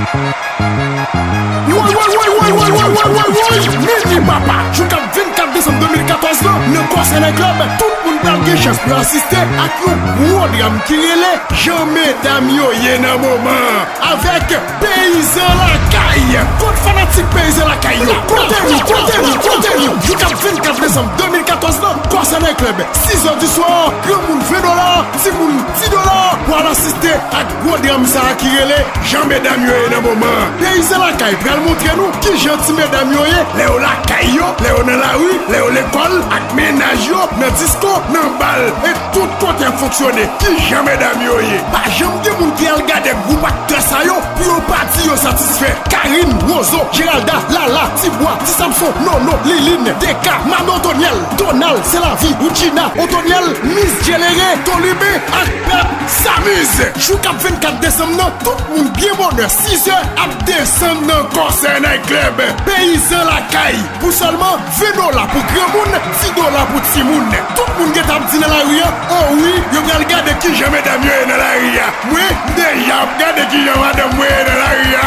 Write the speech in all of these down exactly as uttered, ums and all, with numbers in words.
Woy, woy, woy, woy, woy, woy, woy, woy, woy! Mini Papa, jou k ap vennkat desanm de mil katòz lan, nan Corsair Night Club, tout moun pral gen chans pou yo asiste ak yon gwo dram ki rele Jan Medam Yo Ye nan Moman an, avèk Peyizan Lakay. Kot fanatik Peyizan Lakay yo? Kote nou, kote nou, kote nou? Jou k ap vennkat desanm de mil katòz lan, Corsair Night Club, sizè di swa, granmoun ven dola, timoun di dola, pou al asiste ak gwo dram sa a ki rele Jan Medam Yo Ye nan Moman an. Peyizan Lakay pral montre nou kijan ti medam yo ye lè yo lakay yo, lè yo nan lari, lè yo lekòl, ak mennaj yo, nan disko, nan bal, e tout kote ap fonksyone. Kijan medam yo ye? Pa janm gen moun ki al gade gwoup aktè sa yo pou yo pa di yo satisfè. Karine, Wozo, Geralda, Lala, Tibwa, Ti Samson, Nono, Liline, Deka, Mano Otonyèl, Donald, Selavi, Woodjina, Otonyèl, Miss Djelere, Toliben ak Pèp Samiz. Jou k ap vennkat desanm nan, tout moun byen bonè, sizè ap desann nan Corsair Night Club. Peyizan Lakay, pou sèlman ven dola pou granmoun, di dola pou timoun. Tout moun gentan ap di nan lari an, o wi, yo pral gade kijan medam yo ye nan lari a. Mwen, m deja ap gade kijan madanm mwen ye nan lari a.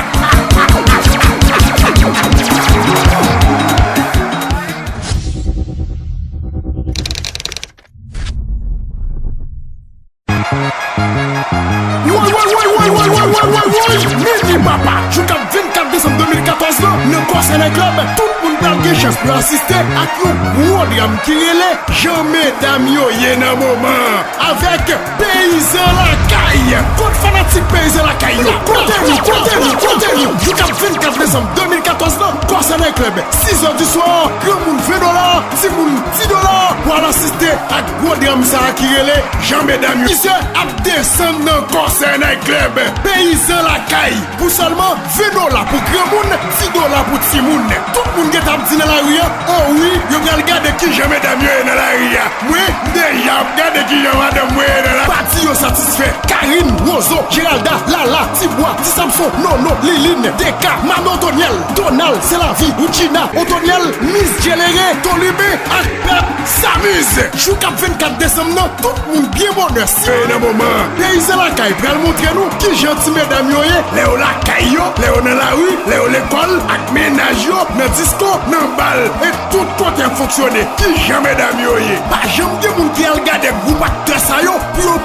Woy, woy, woy, woy, woy, woy, woy, woy, woy! Mini Papa, jou k ap vennkat desanm de mil katòz lan, nan Corsair Night Club, tout moun pral gen chans pou yo asiste ak yon gwo dram ki rele Jan Medam Yo Ye nan Moman an, avèk Peyizan Lakay. Kot fanatik Peyizan Lakay yo? Kote nou, kote nou, kote nou? Jou k ap vennkat desanm de mil katòz lan, Corsair Night Club, sizè di swa, granmoun ven dola, timoun di dola, pou al asiste ak gwo dram sa a ki rele Jan Medam Yo. Peyizan ap desann nan Corsair Night Club. Peyizan Lakay, pou sèlman ven dola pou granmoun, di dola pou timoun. Tout moun gentan ap di nan lari an, o wi, yo pral gade kijan medam yo ye nan lari a. Mwen, m deja ap gade kijan madanm mwen ye nan lari a. Pa di yo satisfè. Karine, Wozo, Geralda, Lala, Tibwa, Ti Samson, Nono, Liline, Deka, Mano Otonyèl, Donald, Selavi, Woodjina, Otonyèl, Miss Djelere, Toliben ak Pèp Samiz. Jou k ap vennkat desanm nan, tout moun byen bonè, si yo ye nan moman an. Peyizan Lakay pral montre nou kijan ti medam yo ye lè yo lakay yo, lè yo nan lari, lè yo lekòl, ak mennaj yo, nan disko, nan bal, e tout kote ap fonksyone. Kijan medam yo ye? Pa janm gen moun ki al gade gwoup aktè sa yo pou yo